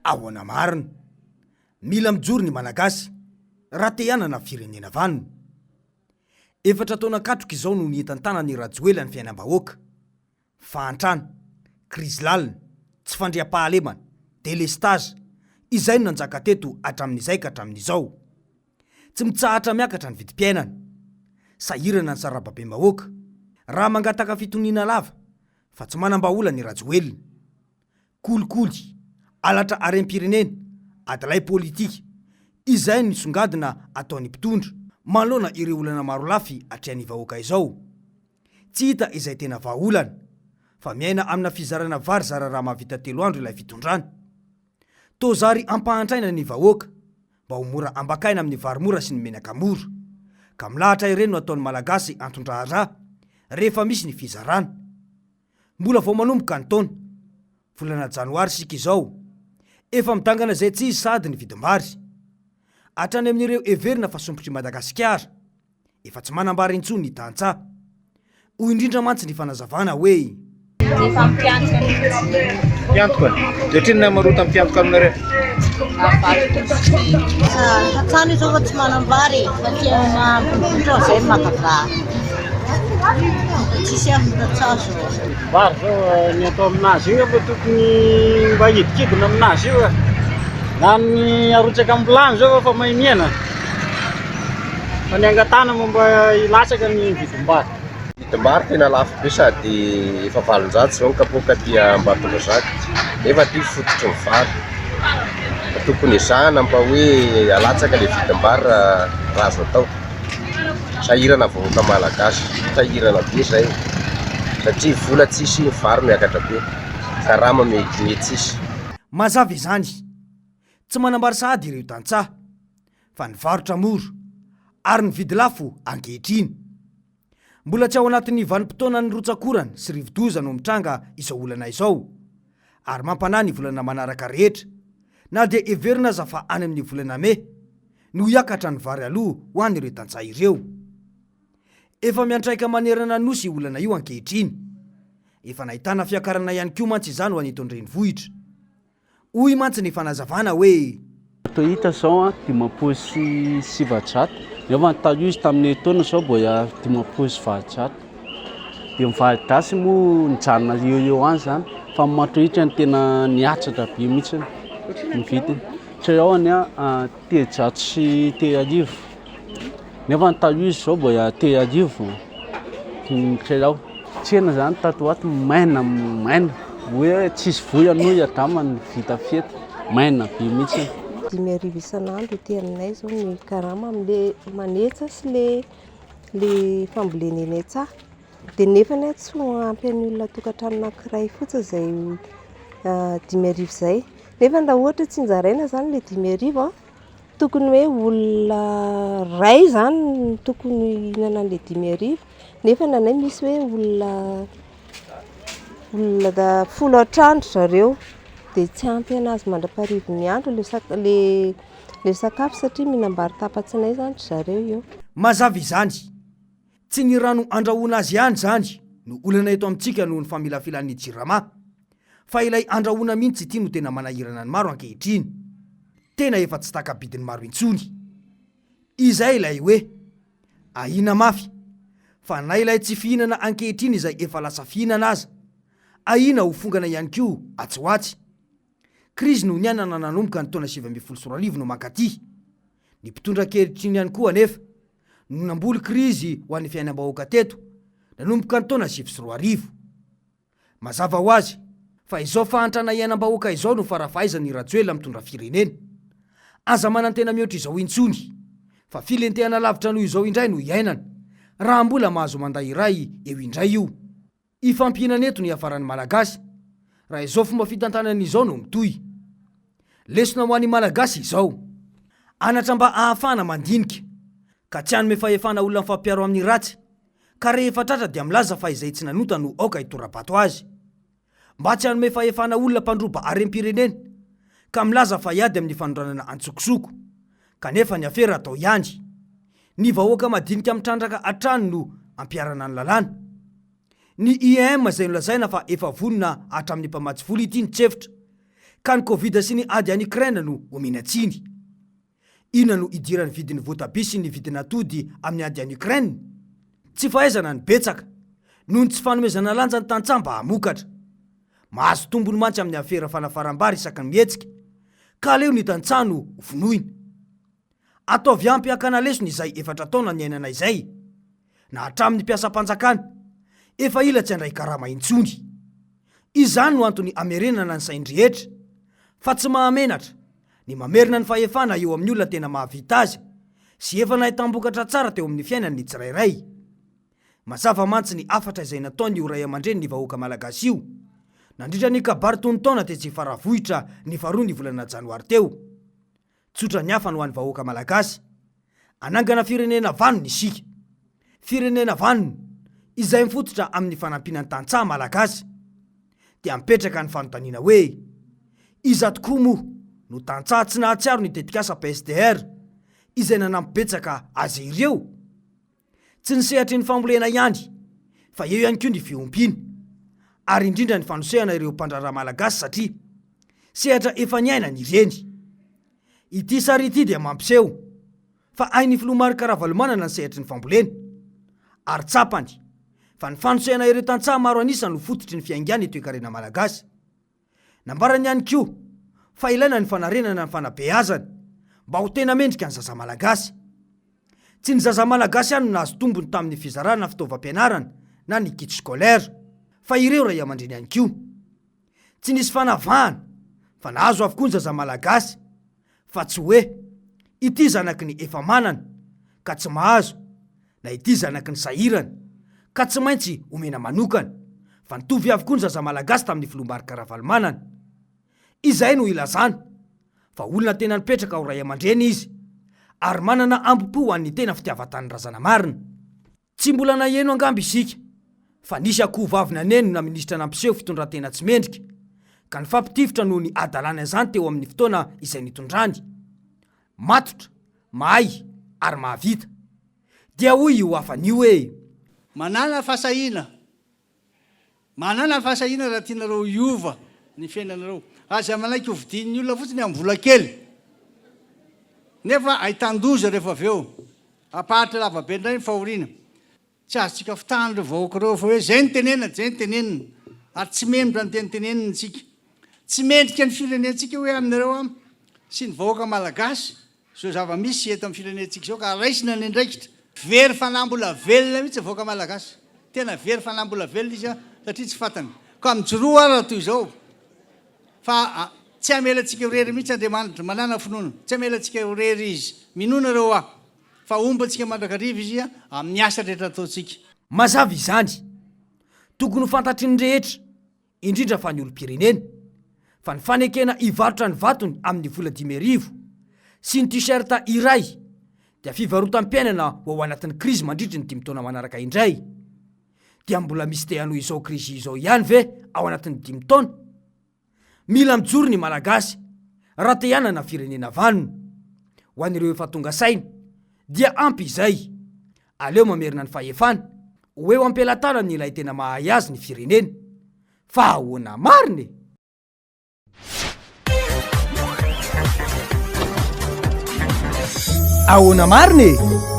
Ahoana marina? Mila mijoro ny Malagasy raha te hanana firenena vanona. Efatra taona katroka izao no nientantanan'i Rajoelina ny fiainam-bahoaka. Fahantrana, krizy lalina, tsy fandriampahalemana, delestazy, izay no nanjaka teto hatramin'izay ka hatramin'izao. Tsy mitsahatra miakatra ny vidim-piainana. Sahirana ny sarababem-bahoaka. Raha mangataka fitoniana lava fa tsy manam-bahaolana i Rajoelina. Kolikoly, halatra harem-pirenena, adilahy politika, izay no nisongadina ataon'ny mpitondra manoloana ireo olana marolafy atrehan'ny vahoaka izao. Tsy hita izay tena vahaolana, fa miaina amina fizarana vary zara raha mahavita telo andro ilay fitondrana. Toa zary ampahantraina ny vahoaka mba ho mora ambakaina amin'ny vary mora sy ny menaka mora. Ka milahatra ireny no ataon'ny Malagasy anton-draharaha rehefa misy ny fizarana. Mbola vao manomboka ny taona. Volana janoary isika izao. Efa midangana izay tsy izy sahady ny vidim-bary. Hatrany amin'ireo heverina fa sompitr'i Madagasikara. Efa tsy manambara intsony ny tantsaha. Hoy indrindra mantsy ny fanazavana hoe. Efa mpiantoka mihitsy. Mpiantoka? Dia ohatrinona ny marotan'ny mpiantoka aminareo? Hatrany izao fa tsy manambara e, fa tsy mampivondro izay maka vary. Tsisy afaka tsaho zao. Vary zao ny atao aminazy io efa tokony mba hidikidina aminazy io e. Na ny arotsaka am-bilany zao efa may mihena. Fa ny angatahana moa mba hilatsaka ny vidim-bary. Vidim-bary tena lafo be sady efa 800 izao ny kapoaka aty Ambatondrazaka nefa aty fototry ny vary. Tokony ezahana mba hoe alatsaka ilay vidim-bary raha azo atao. Sahirana vahoaka malagasy, sahirana be izay satria vola tsisy, vary miakatra be, karama miha tsisy. Mazava izany, tsy manambary sahady ireo tantsaha. fa ny varotra mora ary ny vidy lafo ankehitriny. Mbola tsy ao anatin'ny vanim-potoanan'ny rotsak'orana sy rivodoza no mitranga izao olana izao ary mampanahy ny volana manaraka rehetra na dia heverina aza fa any amin'ny volana mey no hiakatra ny vary aloha ho an'ireo tantsaha ireo. Efa miantraika manerana ny Nosy io olana io ankehitriny. Efa nahitana fiakarana ihany koa mantsy izany ho an'ny eto an-drenivohitra. Hoy mantsy ny fanazavana hoe. Toa hita izao an, 950, nefa ny taloha izy tamin'ny taona izao mbola 850. Dia ny vary gasy moa nijanona eo eo ihany izany, fa ny matrohitra no tena nihatsatra be mihitsy ny vidiny. Satria ao anie an, 1330, nefa ny taloha izy izao mbola 3000 ny kilao. Tsena zany tato ho ato maina maina hoe tsisy vola aloha i Adama no vita fety, maina be mihitsy. 5000 isan'andro ety aminay izao ny karama amin'ilay manetsa sy ilay ilay fambolena eny an-tsaha. Dia nefany tsy ho ampy an'ny olona tokantrano anankiray fotsiny izay 5000 izay. Nefa raha ohatra tsinjaraina izany ilay 5000 an, tokony hoe olona iray izany no tokony hihinana an'ilay 5000. Nefa ny anay misy hoe olona olona folo hatrany ry zareo dia tsy ampy anazy mandra-paharivin'ny andro ilay sak- ilay ilay sakafo satria mihinam-bary tapa-tsinay izany ry zareo eo. Mazava izany. Tsy ny rano andrahoana azy ihany izany no olana eto amintsika noho ny familafilan'ny Jirama, fa ilay andrahoana mihitsy ity no tena manahirana ny maro ankehitriny. Tena efa tsy taka-bidin'ny maro intsony. Izay ilay hoe. Ahiana mafy fa na ilay tsy fihinana ankehitriny izay efa lasa fihinana aza, ahiana ho fongana ihany koa atsy ho atsy. Krizy no niainana nanomboka ny taona 2019 no mankaty. Ny mpitondra ankehitriny ihany koa anefa no namboly krizy ho an'ny fiainam-bahoaka teto nanomboka ny taona 2009. Mazava ho azy fa izao fahantrana iainam-bahoaka izao no fara-fahaizan' i Rajoelina mitondra firenena. Aza manantena mihoatra izao intsony fa filentehana lavitra noho izao indray no iainana raha mbola mahazo mandat iray eo indray io. Hifampihinana eto ny hiafaran'ny Malagasy raha izao fomba fitantanana izao no mitohy. Lesona ho an'ny Malagasy izao. Anatra mba ahafahana mandinika ka tsy hanome fahefana olona mifampiaro amin'ny ratsy ka rehefa tratra dia milaza fa izay tsy nanota no aoka hitora-bato azy. Mba tsy hanome fahefana olona mpandroba harem-pirenena ka milaza fa hiady amin'ny fanondranana antsokosoko, kanefa ny afera atao ihany. Ny vahoaka madinika mitrandraka hatrany no ampiharana ny lalàna. Ny IEM izay nolazaina fa efa vonona hatramin'ny mpamatsy vola ity nitsefotra. Ka ny Covid sy ny ady any Ukraine no omena tsiny. Inona no idiran'ny vidin'ny voatabia sy ny vidin'atody amin'ny ady any Ukraine? Tsy fahaizana ny betsaka, noho ny tsy fanomezana lanja ny tantsaha mba hamokatra. Mahazo tombony mantsy amin'ny afera fanafaram-bary isaky ny mihetsika, ka aleo ny tantsaha no hovonoina. Ataovy ampy hakana lesona izay efatra taona niainana izay, na hatramin'ny mpiasam-panjakana, efa ila tsy handray karama intsony. Izany no antony amerenana ny sain-drehetra, fa tsy mahamenatra ny mamerina ny fahefana eo amin'ny olona tena mahavita azy sy efa nahitam-bokatra tsara teo amin'ny fiainany ny tsirairay. Mazava mantsy ny hafatra izay nataon'io raiamandreny ny vahoaka malagasy io, nandritra ny kabary tonon-taona tetsy Faravohitra ny faharoa ny volana janoary teo. Tsotra ny hafany ho an'ny vahoaka malagasy. Hanangana firenena vanona isika. Firenena vanona, izay mifototra amin'ny fanampiana ny tantsaha malagasy. Dia mipetraka ny fanontaniana hoe, iza tokoa moa no tantsaha tsy nahatsiaro ny tetikasa PSDR izay nanampy betsaka azy ireo? Tsy ny sehatry ny fambolena ihany fa eo ihany koa ny fiompiana ary indrindra ny fanosehana ireo mpandraharaha malagasy satria sehatra efa niainany ireny. Ity sary ity dia mampiseho fa hain'ny filoha Marc Ravalomanana ny sehatry ny fambolena ary tsapany fa ny fanosehana ireo tantsaha maro an'isa no fototry ny fiaingan'ny toekarena malagasy. Nambarany ihany koa fa ilaina ny fanarenana ny fanabeazana mba ho tena mendrika ny zaza malagasy. Tsy ny zaza malagasy ihany no nahazo tombony tamin'ny fizarana fitaovam-pianarana na ny kit scolaire fa ireo ray aman-dreny ihany koa. Tsy nisy fanavahana fa nahazo avokoa ny zaza malagasy fa tsy hoe ity zanaky ny efa manana ka tsy mahazo na ity zanaky ny sahirana ka tsy maintsy omena manokana fa nitovy avokoa ny zaza malagasy tamin'ny filoha Marc Ravalomanana. Izay no ilazana fa olona tena nipetraka ho ray aman-dreny izy ary manana ambo-po ho an'ny tena fitiavan-tanindrazana marina. Tsy mbola naheno angamba isika fa nisy akoho vavy naneno na minisitra nampiseho fitondran-tena tsy mendrika ka nifampitifitra noho ny hadalana izany teo amin'ny fotoana izay nitondrany. Matotra, mahay ary mahavita. Dia hoy io hafany io hoe. Manàna fahasahiana. Manàna fahasahiana raha tianareo hiova ny fiainanareo. Aza manaiky hovidian'ny olona fotsiny amin'ny vola kely. Nefa ahitan-doza rehefa avy eo. Hampaharitra lava be indray ny fahoriana. Tsy azontsika fitahana ireo vahoaka ireo fa hoe izay no tenenina dia izay no tenenina. Ary tsy mendrika ny teny tenenina isika. Tsy mendrika ny firenentsika hoe aminareo aho sy ny vahoaka malagasy izao zava-misy eto amin'ny firenentsika izao ka raisina ny andraikitra. Very fanahy mbola velona mihitsy ny vahoaka malagasy. Tena very fanahy mbola velona izy satria tsy fantany. Ka mijoroa ary raha toy izao fa tsy hamela antsika ho irery mihitsy Andriamanitra. Manàna finoana. Tsy hamela antsika ho irery Izy. Minoa nareo aho fa homba antsika mandrakariva Izy amin'ny asa rehetra ataontsika. Mazava izany. Tokony ho fantatry ny rehetra, indrindra fa ny olom-pirenena, fa ny fanekena hivarotra ny vatony amin'ny vola 5000 sy ny t-shirt iray dia fivarotam-piainana ho ao anatin'ny krizy mandritry ny dimy taona manaraka indray. Dia mbola misy te hanohy izao krizy izao ihany ve ao anatin'ny dimy taona? Mila mijoro ny Malagasy raha te hanana firenena vanona. Ho an'ireo efa tonga saina dia ampy izay. Aleo mamerina ny fahefana ho eo am-pelatanany ilay tena mahay azy ny firenena. Fa ahoana marina e? Ahoana marina e?